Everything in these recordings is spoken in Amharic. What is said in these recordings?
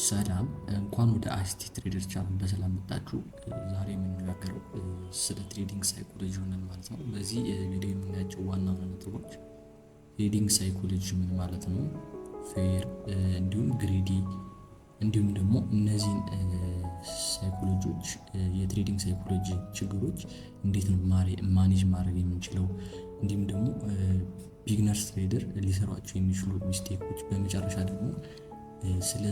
ሰላም፣ እንኳን ወደ ICT Trader channel በሰላም መጣችሁ። ዛሬ የምንነጋገረው ስለ trading psychology ይሆናል ማለት ነው። በዚህ ቪዲዮ የምናያቸው ዋና ዋና ነጥቦች trading psychology ምን ማለት ነው፣ fear እንዲሁም greedy፣ እንዲሁም ደግሞ እነዚህን psychology ዎች፣ የ trading psychology ችግሮች እንዴት ነው manage ማድረግ የምንችለው፣ እንዲሁም ደግሞ beginners trader ሊሰሯቸው የሚችሉ mistake ኦች፣ በመጨረሻ ደግሞ ስለ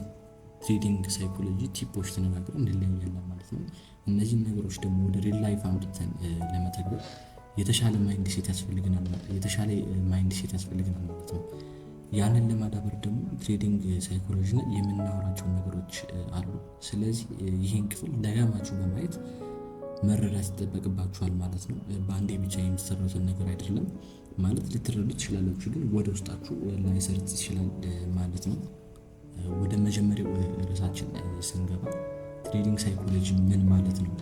trading psychology tip ኦች ተነጋግረን እንለያያለን ማለት ነው። እነዚህን ነገሮች ደግሞ ወደ real life አምጥተን ለመተግበር የተሻለ mindset ያስፈልገናል ማለት ነው። ያንን ለማዳበር ደግሞ trading psychology ላይ የምናወራቸው ነገሮች አሉ። ስለዚህ ይህን ክፍል ደጋግማችሁ በማየት መረዳት ይጠበቅባችኋል ማለት ነው። በአንዴ ብቻ የምትሰሩትን ነገር አይደለም፣ ማለት ልትረዱ ትችላላችሁ፣ ግን ወደ ውስጣችሁ ላይሰርጥ ይችላል ማለት ነው። ወደ መጀመሪያው ርዕሳችን ስንገባ trading psychology ምን ማለት ነው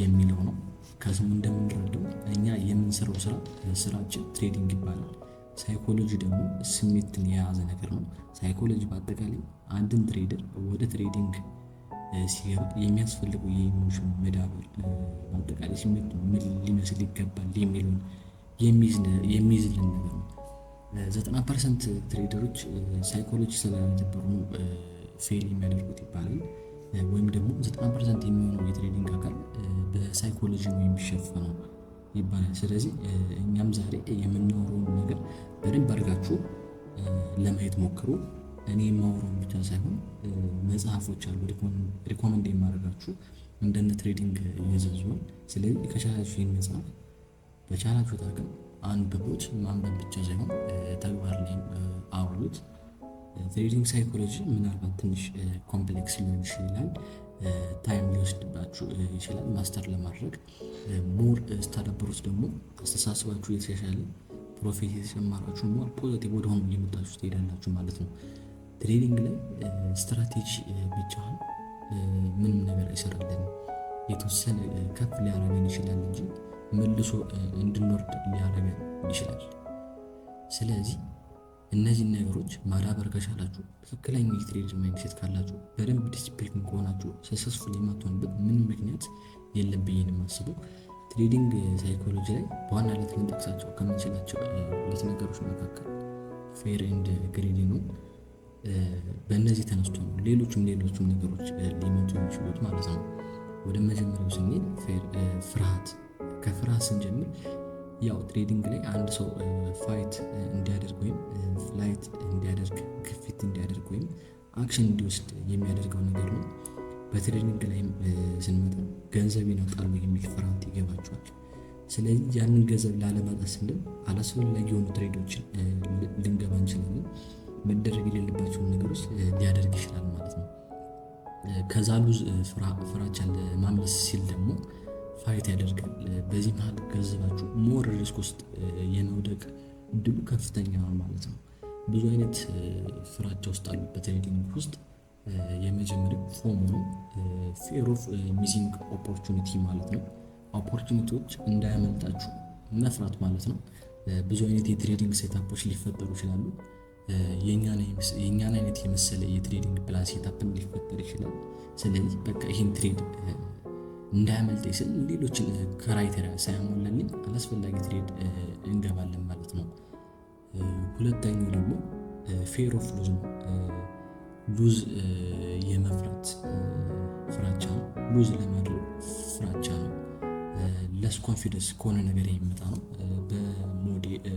የሚለው ነው። ከስሙ እንደምንረዳው እኛ የምንሰራው ስራ፣ ስራችን trading ይባላል። Psychology ደግሞ ስሜትን የያዘ ነገር ነው። Psychology በአጠቃላይ አንድን trader ወደ trading ሲገባ የሚያስፈልገው የ emotion መዳበር፣ በአጠቃላይ ስሜቱ ምን ሊመስል ይገባል የሚለውን የሚይዝልን ነገር ነው። 90% trader ኦች psychology ስላልነበሩ ነው fail የሚያደርጉት ይባላል። ወይም ደግሞ 90% የሚሆነው የ trading አካል በ psychology ነው የሚሸፈነው ይባላል። ስለዚህ እኛም ዛሬ የምናወራውን ነገር በደንብ አድርጋችሁ ለማየት ሞክሩ። እኔ የማወራውን ብቻ ሳይሆን መጽሐፎች አሉ recommend የማደርጋችሁ፣ እንደነ Trading የዘዙን። ስለዚህ ከቻላችሁ ይህን መጽሐፍ በቻላችሁት አቅም አንብቡት። ማንበብ ብቻ ሳይሆን ተግባር ላይም አውሉት። Trading psychology ምናልባት ትንሽ complex ሊሆን ይችላል። Time ሊወስድባችሁ ይችላል master ለማድረግ። More ስታዳብሩት ደግሞ አስተሳሰባችሁ የተሻሻለ፣ profit የተጨማራችሁ፣ more positive ወደሆኑ እየመጣችሁ ትሄዳላችሁ ማለት ነው። Trading ላይ ስትራቴጂ ብቻውን ምንም ነገር አይሰራልንም። የተወሰነ ከፍ ሊያደርገን ይችላል እንጂ መልሶ እንድንወርድ ሊያደርገን ይችላል። ስለዚህ እነዚህን ነገሮች ማዳበር ከቻላችሁ፣ ትክክለኛ የ trade mindset ካላችሁ፣ በደንብ ዲሲፕሊን ከሆናችሁ successful የማትሆንበት ምንም ምክንያት የለም ብዬ ነው የማስበው። Trading psychology ላይ በዋናነት ልንጠቅሳቸው ከምንችላቸው ሁለት ነገሮች መካከል fear and greedy ነው። በእነዚህ ተነስቶ ነው ሌሎችም ሌሎችም ነገሮች ሊመጡ የሚችሉት ማለት ነው። ወደ መጀመሪያው ስንሄድ ፍርሃት። ከፍርሃት ስንጀምር ያው trading ላይ አንድ ሰው fight እንዲያደርግ ወይም flight እንዲያደርግ፣ ግፊት እንዲያደርግ ወይም action እንዲወስድ የሚያደርገው ነገር ነው። በ trading ላይም ስንመጣ ገንዘቤን አጣለሁ የሚል ፍርሃት ይገባቸዋል። ስለዚህ ያንን ገንዘብ ላለማጣት ስንል አላስፈላጊ የሆኑ trade ኦችን ልንገባ እንችላለን። መደረግ የሌለባቸውን ነገሮች ሊያደርግ ይችላል ማለት ነው። ከዛ lose ፍራቻን ለማምለጥ ሲል ደግሞ fight ያደርጋል። በዚህ መሀል ገንዘባችሁ more risk ውስጥ የመውደቅ እድሉ ከፍተኛ ነው ማለት ነው። ብዙ አይነት ፍራቻ ውስጥ አሉ በ trading ውስጥ። የመጀመሪያው FOMO ነው። Fear of missing opportunity ማለት ነው። Opportunity ዎች እንዳያመልጣችሁ መፍራት ማለት ነው። ብዙ አይነት የ trading setup ኦች ሊፈጠሩ ይችላሉ። የእኛን አይነት የመሰለ የ trading plan setup ን ሊፈጠር ይችላል። ስለዚህ በቃ ይህን trade እንዳያመልጠኝ ስል ሌሎችን criteria ሳያሟላልኝ አላስፈላጊ trade እንገባለን ማለት ነው። ሁለተኛው ደግሞ fear of lose ነው። Lose የመፍራት ፍራቻ ነው። Lose ለማድረግ ፍራቻ ነው። Less confidence ከሆነ ነገር የሚመጣ ነው።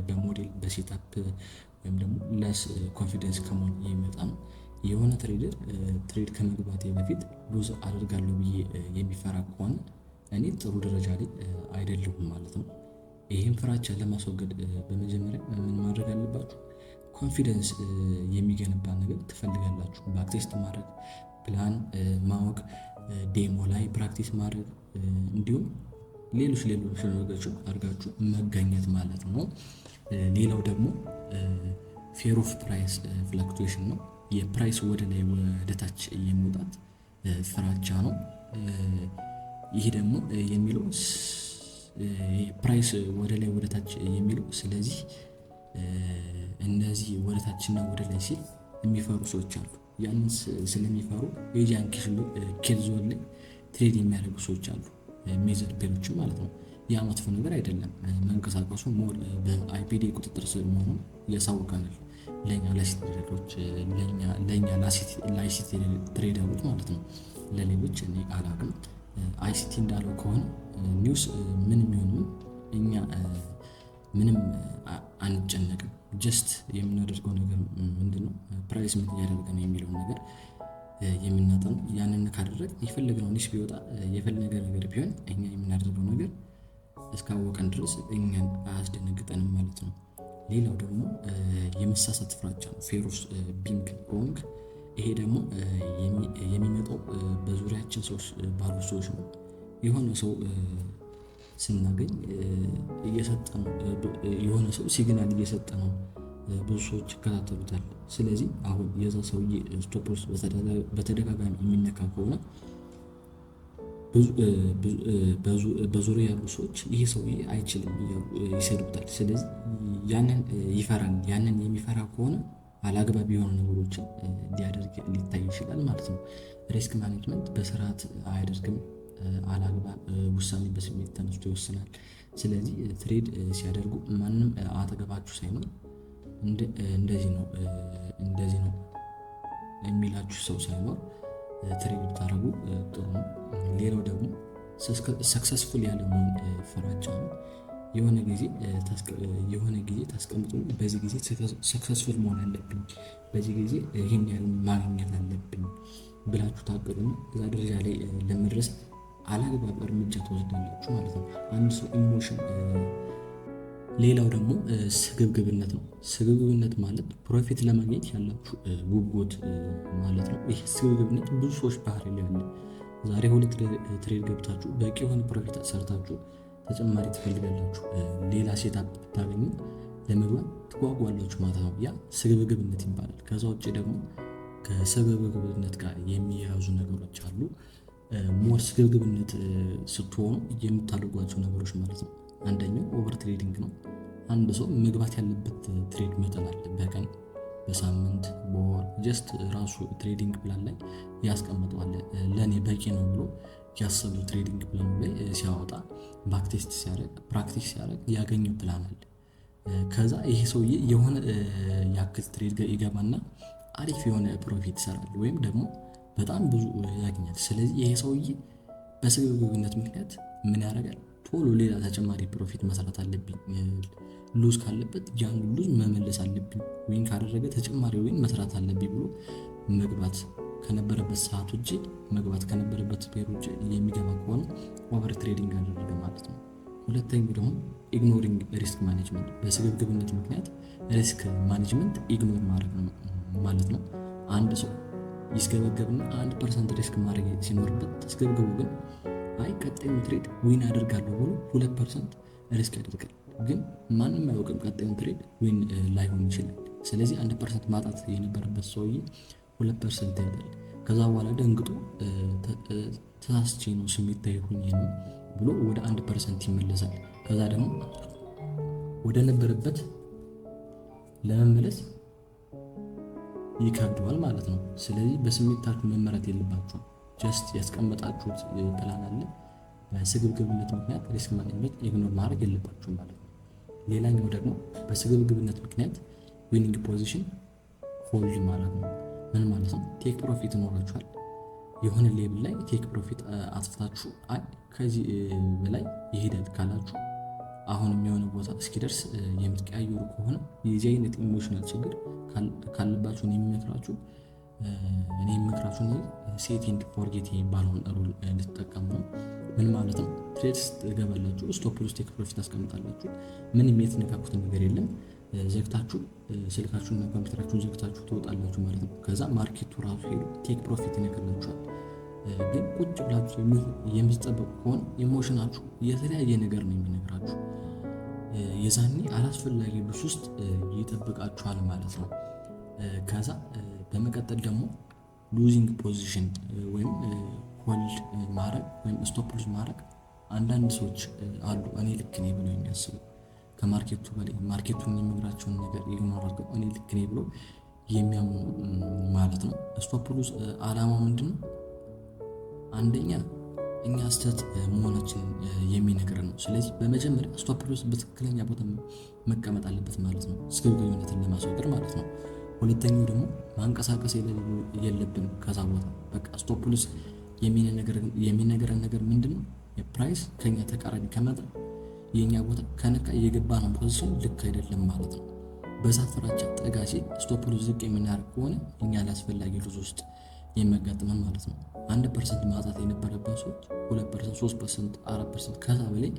በ model፣ በ setup ወይም ደግሞ less confidence ከመሆን የሚመጣ ነው። የሆነ trader trade ከመግባቴ በፊት lose አደርጋለሁ ብዬ የሚፈራ ከሆነ እኔ ጥሩ ደረጃ ላይ አይደለሁም ማለት ነው። ይህም ፍራቻ ለማስወገድ በመጀመሪያ ምን ማድረግ አለባችሁ? Confidence የሚገነባ ነገር ትፈልጋላችሁ። Backtest ማድረግ፣ ፕላን ማወቅ፣ demo ላይ practice ማድረግ፣ እንዲሁም ሌሎች ሌሎች ነገሮችን አድርጋችሁ መገኘት ማለት ነው። ሌላው ደግሞ fear of price fluctuation ነው። የ price ወደ ላይ ወደ ታች የመውጣት ፍራቻ ነው። ይሄ ደግሞ የሚለው price ወደ ላይ ወደ ታች የሚለው ስለዚህ እነዚህ ወደታችና ወደ ላይ ሲል የሚፈሩ ሰዎች አሉ። ያንን ስለሚፈሩ Asian kill zone ላይ trade የሚያደርጉ ሰዎች አሉ፣ major pair ኦችም ማለት ነው። ያ መጥፎ ነገር አይደለም። መንቀሳቀሱ more በ IPD ቁጥጥር ስር መሆኑን ያሳውቀናል ለኛ ለ ICT trader ኦች፣ ለኛ ለ ICT trader ኦች ማለት ነው። ለሌሎች እኔ አላውቅም። ICT እንዳለው ከሆነ news ምንም ይሁን ምን እኛ ምንም አንጨነቅም። Just የምናደርገው ነገር ምንድነው? Price ምን እያደረገ ነው የሚለውን ነገር የምናጠነው። ያንን ካደረግ የፈለግነው news ቢወጣ፣ የፈለገ ነገር ቢሆን፣ እኛ የምናደርገው ነገር እስካወቀን ድረስ እኛን አያስደነግጠንም ማለት ነው። ሌላው ደግሞ የመሳሳት ፍራቻ ነው። Fear of being wrong። ይሄ ደግሞ የሚመጣው በዙሪያችን ሰዎች ባሉ ሰዎች ነው። የሆነ ሰው ስናገኝ እየሰጠ ነው፣ የሆነ ሰው signal እየሰጠ ነው፣ ብዙ ሰዎች ይከታተሉታል። ስለዚህ አሁን የዛ ሰውዬ stop loss በተደጋጋሚ የሚነካ ከሆነ በዙሪያ ያሉ ሰዎች ይሄ ሰውዬ አይችልም እያሉ ይሰድቡታል። ስለዚህ ያንን ይፈራል። ያንን የሚፈራ ከሆነ አላግባብ የሆኑ ነገሮችን ሊያደርግ ሊታይ ይችላል ማለት ነው። Risk management በስርዓት አያደርግም። አላግባብ ውሳኔ በስሜት ተነስቶ ይወስናል። ስለዚህ trade ሲያደርጉ ማንም አጠገባችሁ ሳይኖር፣ እንደዚህ ነው እንደዚህ ነው የሚላችሁ ሰው ሳይኖር trade ብታደርጉ ጥሩ ነው። ሌላው ደግሞ successful ያለመሆን ፍራቻ ነው። የሆነ ጊዜ ታስቀምጡ፣ በዚህ ጊዜ successful መሆን አለብኝ፣ በዚህ ጊዜ ይህን ያህል ማግኘት አለብኝ ብላችሁ ታቅዱና እዛ ደረጃ ላይ ለመድረስ አላግባብ እርምጃ ትወስዳላችሁ ማለት ነው። አንድ ሰው emotion። ሌላው ደግሞ ስግብግብነት ነው። ስግብግብነት ማለት profit ለማግኘት ያላችሁ ጉጉት ማለት ነው። ይህ ስግብግብነት ብዙ ሰዎች ባህሪ ላይ አለ። ዛሬ ሁለት trade ገብታችሁ በቂ የሆነ profit ሰርታችሁ ተጨማሪ ትፈልጋላችሁ። ሌላ setup ብታገኙ ለመግባት ትጓጓላችሁ ማለት ነው። ያ ስግብግብነት ይባላል። ከዛ ውጭ ደግሞ ከስግብግብነት ጋር የሚያያዙ ነገሮች አሉ። More ስግብግብነት ስትሆኑ የምታደርጓቸው ነገሮች ማለት ነው። አንደኛው over trading ነው። አንድ ሰው መግባት ያለበት trade መጠን አለ። በቀን፣ በሳምንት፣ በወር just ራሱ trading plan ላይ ያስቀምጠዋል። ለእኔ በቂ ነው ብሎ ያሰበው trading plan ኑ ላይ ሲያወጣ፣ backtest ሲያደርግ፣ practice ሲያደርግ ያገኘው ፕላን አለ። ከዛ ይሄ ሰውዬ የሆነ ያክል trade ይገባና አሪፍ የሆነ profit ይሰራል ወይም ደግሞ በጣም ብዙ ያገኛል። ስለዚህ ይሄ ሰውዬ በስግብግብነት ምክንያት ምን ያደርጋል? ቶሎ ሌላ ተጨማሪ profit መስራት አለብኝ፣ lose ካለበት ያን lose መመለስ አለብኝ፣ win ካደረገ ተጨማሪ win መስራት አለብኝ ብሎ መግባት ከነበረበት ሰዓት ውጭ፣ መግባት ከነበረበት pair ውጭ የሚገባ ከሆነ over trading አደረገ ማለት ነው። ሁለተኛው ደግሞ ignoring risk management፣ በስግብግብነት ምክንያት risk management ignore ማድረግ ነው ማለት ነው። አንድ ሰው ይስገበገብና 1% risk ማድረግ ሲኖርበት ተስገብግቡ ግን አይ ቀጣዩን trade win አደርጋለሁ ብሎ 2% risk ያደርጋል። ግን ማንም አያውቅም፣ ቀጣዩን trade win ላይሆን ይችላል። ስለዚህ 1% ማጣት የነበረበት ሰውዬ 2% ያጣል። ከዛ በኋላ ደንግጦ ተሳስቼ ነው፣ ስሜታዊ ሆኜ ነው ብሎ ወደ 1% ይመለሳል። ከዛ ደግሞ ወደ ነበረበት ለመመለስ ይከብደዋል ማለት ነው። ስለዚህ በስሜታችሁ መመራት የለባችሁም። Just ያስቀመጣችሁት ፕላን አለ። በስግብግብነት ምክንያት risk management ignore ማድረግ የለባችሁም ማለት ነው። ሌላኛው ደግሞ በስግብግብነት ምክንያት winning position hold ማለት ነው። ምን ማለት ነው? Take profit ይኖራችኋል። የሆነ level ላይ take profit አጥፍታችሁ አይ ከዚህ በላይ ይሄዳል ካላችሁ አሁንም የሆነ ቦታ እስኪደርስ የምትቀያየሩ ከሆነ፣ የዚህ አይነት emotional ችግር ካለባችሁ እኔ የምመክራችሁ set and forget የሚባለውን rule እንድትጠቀሙ ነው። ምን ማለት ነው? Trade ትገባላችሁ፣ stop loss፣ take profit ታስቀምጣላችሁ። ምንም የተነካኩት ነገር የለም። ዘግታችሁ ስልካችሁንና ኮምፒውተራችሁን ዘግታችሁ ትወጣላችሁ ማለት ነው። ከዛ market ኡ ራሱ ሄዶ take profit ይነካላችኋል። ግን ቁጭ ብላችሁ የምትጠብቁ ከሆነ emotion ኣችሁ የተለያየ ነገር ነው የሚነግራችሁ። የዛኔ አላስፈላጊ loss ውስጥ ይጠብቃችኋል ማለት ነው። ከዛ በመቀጠል ደግሞ losing position ወይም hold ማድረግ ወይም stop loss ማድረግ። አንዳንድ ሰዎች አሉ እኔ ልክ ነኝ ብለው የሚያስቡ። ከ market ኡ በላይ market ኡን የሚነግራቸውን ነገር ignore አድርገው እኔ ልክ ነኝ ብሎ የሚያምኑ ማለት ነው። Stop loss አላማው ምንድን ነው? አንደኛ እኛ ስህተት መሆናችንን የሚነግረን ነው። ስለዚህ በመጀመሪያ stop loss በትክክለኛ ቦታ መቀመጥ አለበት ማለት ነው፣ ስግብግብነትን ለማስወገድ ማለት ነው። ሁለተኛው ደግሞ ማንቀሳቀስ የለብንም ከዛ ቦታ። በቃ stop loss የሚነግረን ነገር ምንድን ነው? የ price ከኛ ተቃራኒ ከመጣ፣ የእኛ ቦታ ከነካ የገባነው position ልክ አይደለም ማለት ነው። በዛ ፍራቻ ጠጋ ሲል stop loss ዝቅ የምናደርግ ከሆነ እኛ አላስፈላጊ loss ውስጥ የሚያጋጥመን ማለት ነው። 1% ማጣት የነበረብን ሰዎች 2%፣ 3%፣ 4%፣ ከዛ በላይ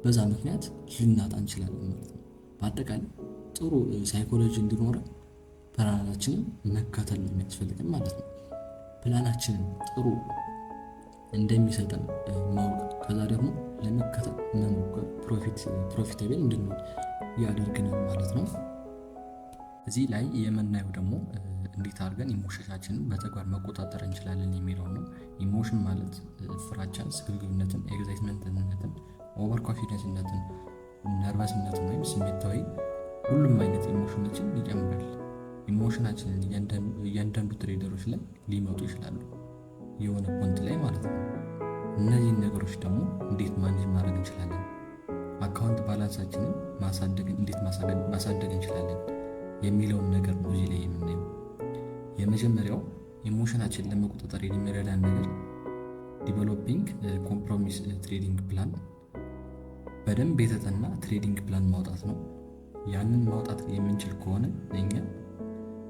በዛ ምክንያት ልናጣ እንችላለን ማለት ነው። በአጠቃላይ ጥሩ psychology እንዲኖረን ፕላናችንን መከተል ነው የሚያስፈልገን ማለት ነው። ፕላናችንን ጥሩ እንደሚሰጠን ማወቅ፣ ከዛ ደግሞ ለመከተል መሞከር profitable እንድንሆን ያደርግናል ማለት ነው። እዚህ ላይ የምናየው ደግሞ እንዴት አድርገን emotion ኣችንን በተግባር መቆጣጠር እንችላለን የሚለው ነው። Emotion ማለት ፍራቻን፣ ስግብግብነትን፣ excitement ነትን፣ over confidence ነትን፣ nervous ነትን ወይም ስሜታዊ ሁሉም አይነት emotion ኦችን ይጨምራል። Emotion ኣችንን እያንዳንዱ trader ኦች ላይ ሊመጡ ይችላሉ የሆነ point ላይ ማለት ነው። እነዚህን ነገሮች ደግሞ እንዴት manage ማድረግ እንችላለን? Account balance ኣችንን ማሳደግ እንዴት ማሳደግ እንችላለን የሚለውን ነገር ነው እዚህ ላይ የምናየው። የመጀመሪያው emotion ኣችንን ለመቆጣጠር የሚረዳን ነገር developing compromise trading plan፣ በደንብ የተጠና trading plan ማውጣት ነው። ያንን ማውጣት የምንችል ከሆነ እኛ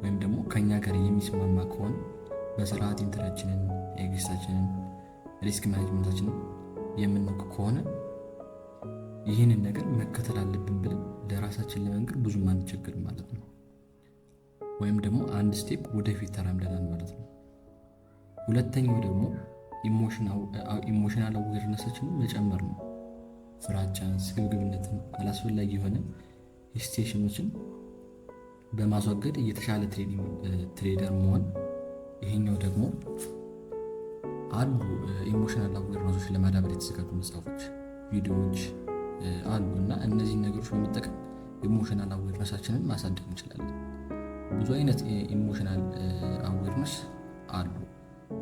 ወይም ደግሞ ከኛ ጋር የሚስማማ ከሆነ፣ በስርዓት entry ኣችንን፣ exit ኣችንን፣ risk management ኣችንን የምናውቅ ከሆነ፣ ይህንን ነገር መከተል አለብን ብለን ለራሳችን ለመንገር ብዙም አንቸገርም ማለት ነው። ወይም ደግሞ አንድ step ወደፊት ተራምደናል ማለት ነው። ሁለተኛው ደግሞ emotional awareness ኣችንን መጨመር ነው። ፍራቻን፣ ስግብግብነትን፣ አላስፈላጊ የሆነ hesitation ኦችን በማስወገድ የተሻለ trader መሆን። ይሄኛው ደግሞ አሉ emotional awareness ኦች ለማዳበር የተዘጋጁ መጽሐፎች፣ ቪዲዮዎች አሉ እና እነዚህን ነገሮች በመጠቀም emotional awareness ኣችንን ማሳደግ እንችላለን። ብዙ አይነት emotional awareness አሉ።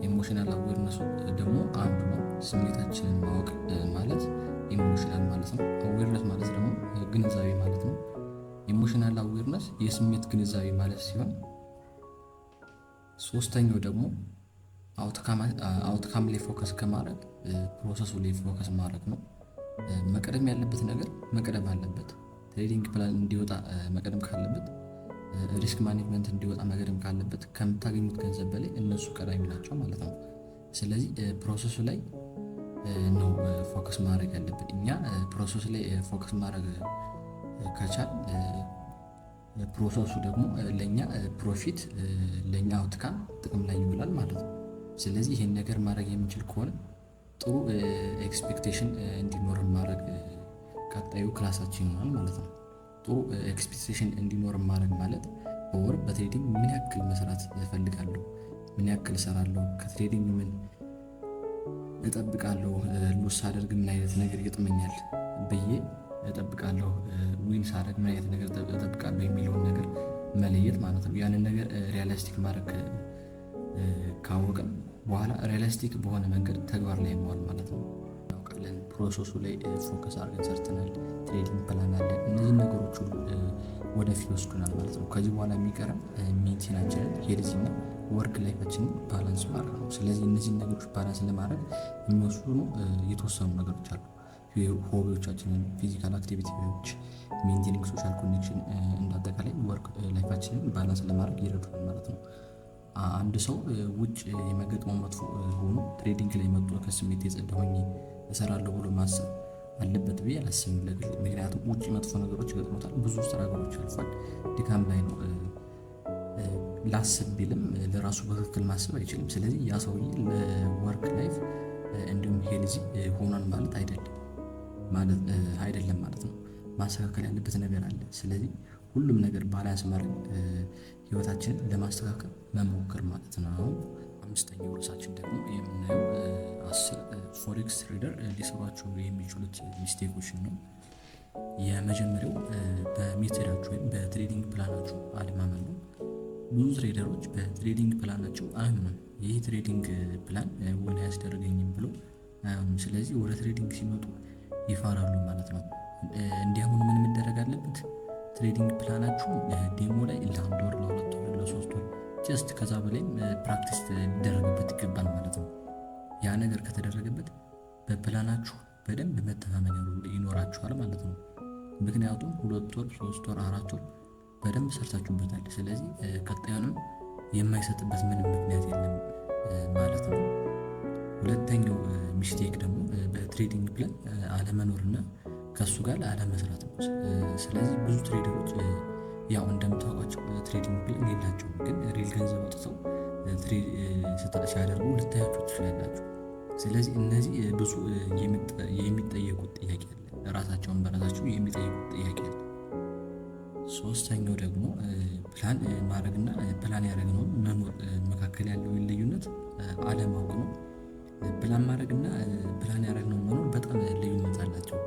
Emotional awareness ደግሞ አንዱ ነው። ስሜታችንን ማወቅ ማለት emotional ማለት ነው። Awareness ማለት ደግሞ ግንዛቤ ማለት ነው። Emotional awareness የስሜት ግንዛቤ ማለት ሲሆን፣ ሶስተኛው ደግሞ outcome ላይ focus ከማድረግ process ኡ ላይ focus ማድረግ ነው። መቅደም ያለበት ነገር መቅደም አለበት። Trading plan እንዲወጣ መቅደም ካለበት፣ risk management እንዲወጣ መቅደም ካለበት፣ ከምታገኙት ገንዘብ በላይ እነሱ ቀዳሚ ናቸው ማለት ነው። ስለዚህ process ኡ ላይ ነው focus ማድረግ ያለብን። እኛ process ላይ focus ማድረግ ከቻልን process ኡ ደግሞ ለእኛ profit፣ ለእኛ outcome ጥቅም ላይ ይውላል ማለት ነው። ስለዚህ ይህን ነገር ማድረግ የምንችል ከሆነ ጥሩ expectation እንዲኖረን ማድረግ ቀጣዩ class ኣችን ይሆናል ማለት ነው። ጥሩ expectation እንዲኖረን ማድረግ ማለት በወር በ trading ምን ያክል መስራት እፈልጋለሁ፣ ምን ያክል እሰራለሁ፣ ከ trading ምን እጠብቃለሁ፣ lose ሳደርግ ምን አይነት ነገር ይገጥመኛል ብዬ እጠብቃለሁ፣ win ሳደርግ ምን አይነት ነገር እጠብቃለሁ የሚለውን ነገር መለየት ማለት ነው። ያንን ነገር realistic ማድረግ ካወቅን በኋላ realistic በሆነ መንገድ ተግባር ላይ መዋል ማለት ነው። እናውቃለን፣ process ኡ ላይ focus አድርገን ሰርተናል፣ trading plan አለን። እነዚህ ነገሮች ሁሉ ወደፊት ይወስዱናል ማለት ነው። ከዚህ በኋላ የሚቀረን mental ኣችንን፣ health እና work life ኣችንን balance ማድረግ ነው። ስለዚህ እነዚህን ነገሮች balance ለማድረግ የሚወስዱ የተወሰኑ ነገሮች አሉ። Hobby ዎቻችንን፣ physical activity ዎች፣ maintaining social connection፣ እንዳጠቃላይ work life ኣችንን balance ለማድረግ ይረዱናል ማለት ነው። አንድ ሰው ውጭ የመገጥመው መጥፎ ሆኖ trading ላይ መጥቶ ከስሜት የጸዳ ሆኜ እሰራለሁ ብሎ ማሰብ አለበት ብዬ አላስብም ለግል። ምክንያቱም ውጭ መጥፎ ነገሮች ይገጥሙታል፣ ብዙ struggle ኦች ያልፋል፣ ድካም ላይ ነው። ላስብ ቢልም ለራሱ በትክክል ማሰብ አይችልም። ስለዚህ ያ ሰውዬ ለ work life እንዲሁም healthy ሆኗል ማለት አይደለም ማለት ነው። ማስተካከል ያለበት ነገር አለ። ስለዚህ ሁሉም ነገር balance ማድረግ፣ ህይወታችንን ለማስተካከል መሞከር ማለት ነው። አምስተኛው ርዕሳችን ደግሞ የምናየው 10 forex trader ሊሰሯቸው የሚችሉት mistake ኦችን ነው። የመጀመሪያው በ method ኣችሁ ወይም በ trading plan ኣችሁ አለማመን ነው። ብዙ trader ኦች በ trading plan ኣቸው አያምኑም። ይህ trading plan win አያስደርገኝም ብሎ አያምኑም። ስለዚህ ወደ trading ሲመጡ ይፈራሉ ማለት ነው። እንዲያምኑ ምን መደረግ አለበት? Trading plan ኣችሁ demo ላይ ለ1 ወር፣ ለ2 ወር፣ ለ3 ወር፣ just ከዛ በላይም practice ሊደረግበት ይገባል ማለት ነው። ያ ነገር ከተደረገበት በፕላናችሁ በደንብ መተማመን ይኖራችኋል ማለት ነው። ምክንያቱም 2 ወር፣ 3 ወር፣ 4 ወር በደንብ ሰርታችሁበታል። ስለዚህ ቀጣዩንም የማይሰጥበት ምንም ምክንያት የለም ማለት ነው። ሁለተኛው mistake ደግሞ በ trading plan አለመኖርና ከሱ ጋር አለመስራት ነው። ስለዚህ ብዙ trader ኦች ያው እንደምታውቋቸው trading plan የላቸውም፣ ግን real ገንዘብ አውጥተው ሲያደርጉ ልታያቸው ትችላላችሁ። ስለዚህ እነዚህ ብዙ የሚጠየቁት ጥያቄ አለ፣ ራሳቸውን በራሳቸው የሚጠይቁት ጥያቄ አለ። ሶስተኛው ደግሞ ፕላን ማድረግና ፕላን ያደረግነውን መኖር መካከል ያለው ልዩነት አለማወቅ ነው። ፕላን ማድረግና ፕላን ያደረግነውን መኖር በጣም ልዩነት አላቸው።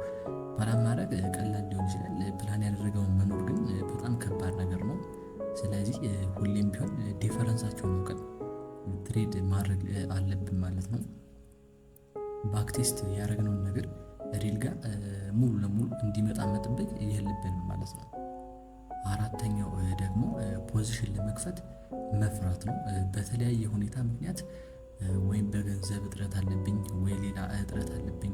ፕላን ማድረግ ቀላል ሊሆን ይችላል፣ ፕላን ያደረገውን መኖር ግን በጣም ከባድ ነገር ነው። ስለዚህ ሁሌም ቢሆን difference ኣቸውን አውቀን trade ማድረግ አለብን ማለት ነው። Backtest ያደረግነውን ነገር real ጋር ሙሉ ለሙሉ እንዲመጣ መጠበቅ የለብንም ማለት ነው። አራተኛው ደግሞ position ለመክፈት መፍራት ነው። በተለያየ ሁኔታ ምክንያት ወይም በገንዘብ እጥረት አለብኝ ወይ ሌላ እጥረት አለብኝ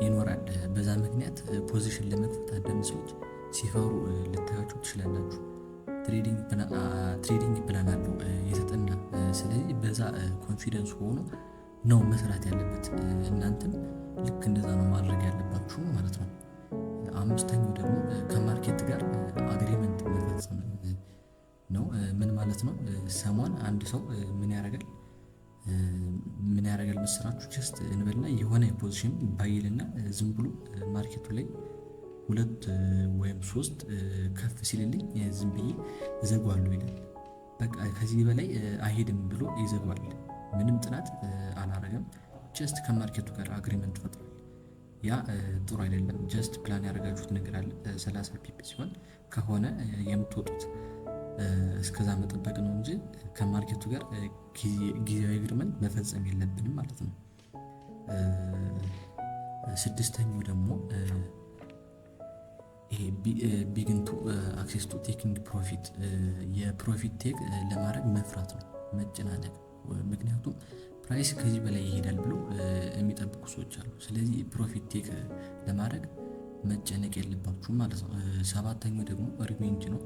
ይኖራል። በዛ ምክንያት position ለመክፈት አንዳንድ ሰዎች ሲፈሩ ልታያቸው ትችላላችሁ። Trading plan አለው የተጠና፣ ስለዚህ በዛ confidence ሆኖ ነው መስራት ያለበት። እናንተም ልክ እንደዛ ነው ማድረግ ያለባችሁ ማለት ነው። አምስተኛው ደግሞ ከ market ጋር agreement መፈጸም ነው። ምን ማለት ነው? ሰሞን አንድ ሰው ምን ያደርጋል መሰላችሁ? Just እንበልና የሆነ position buy ይልና ዝም ብሎ market ኡ ላይ ሁለት ወይም ሶስት ከፍ ሲልልኝ ዝም ብዬ እዘጋዋለሁ ይላል። በቃ ከዚህ በላይ አይሄድም ብሎ ይዘጋዋል። ምንም ጥናት አላረገም። Just ከ market ኡ ጋር agreement ፈጥሯል። ያ ጥሩ አይደለም። Just plan ያደረጋችሁት ነገር አለ፣ 30 pip ሲሆን ከሆነ የምትወጡት እስከዛ መጠበቅ ነው እንጂ ከ market ኡ ጋር ጊዜያዊ agreement መፈጸም የለብንም ማለት ነው። ስድስተኛው ደግሞ ይሄ begin to access to taking profit፣ የ profit take ለማድረግ መፍራት ነው፣ መጨናነቅ። ምክንያቱም price ከዚህ በላይ ይሄዳል ብሎ የሚጠብቁ ሰዎች አሉ። ስለዚህ profit take ለማድረግ መጨነቅ የለባችሁም ማለት ነው። ሰባተኛው ደግሞ revenge ነው።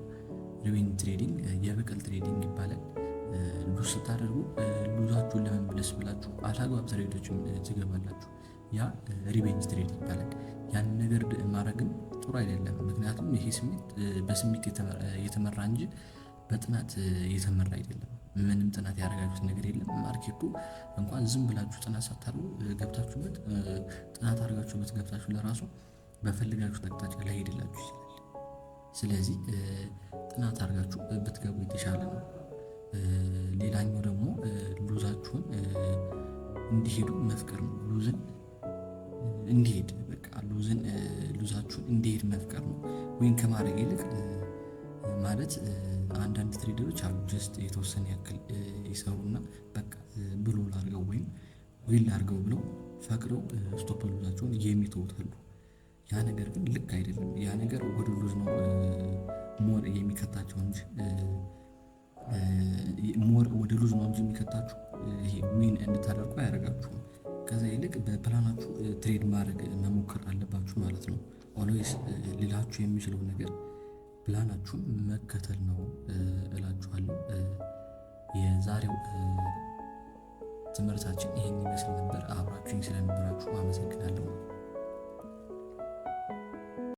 Revenge trading፣ የበቀል trading ይባላል። Lose ስታደርጉ loss ኣችሁን ለመመለስ ብላችሁ አላግባብ trade ኦችም ትገባላችሁ። ያ revenge trade ይባላል። ያንን ነገር ማድረግም ጥሩ አይደለም። ምክንያቱም ይሄ ስሜት በስሜት የተመራ እንጂ በጥናት የተመራ አይደለም። ምንም ጥናት ያደረጋችሁት ነገር የለም። Market ኡ እንኳን ዝም ብላችሁ ጥናት ሳታደርጉ ገብታችሁበት፣ ጥናት አድርጋችሁበት ገብታችሁ ለራሱ በፈለጋችሁት አቅጣጫ ላይሄድላችሁ ይችላል። ስለዚህ ጥናት አድርጋችሁ ብትገቡ የተሻለ ነው። ሌላኛው ደግሞ loss ኣችሁን እንዲሄዱ መፍቀድ ነው። Loss ን እንዲሄድ፣ በቃ loss ኣችሁን እንዲሄድ መፍቀድ ነው። ወይም ከማድረግ ይልቅ ማለት አንዳንድ trader ኦች አሉ፣ just የተወሰነ ያክል ይሰሩና በቃ blow ላድርገው ወይም win ላድርገው ብለው ፈቅደው stop loss ኣቸውን የሚተዉት አሉ። ያ ነገር ግን ልክ አይደለም። ያ ነገር ወደ lose ነው more የሚከታቸው እንጂ፣ more ወደ lose ነው እንጂ የሚከታችሁ ይሄ win እንድታደርጉ አያደርጋችሁም። ከዛ ይልቅ በ plan ኣችሁ trade ማድረግ መሞከር አለባችሁ ማለት ነው። Always ሊላችሁ የሚችለው ነገር ፕላናችሁን መከተል ነው እላችኋለሁ። የዛሬው ትምህርታችን ይህን ይመስል ነበር። አብራችሁኝ ስለነበራችሁ አመሰግናለሁ።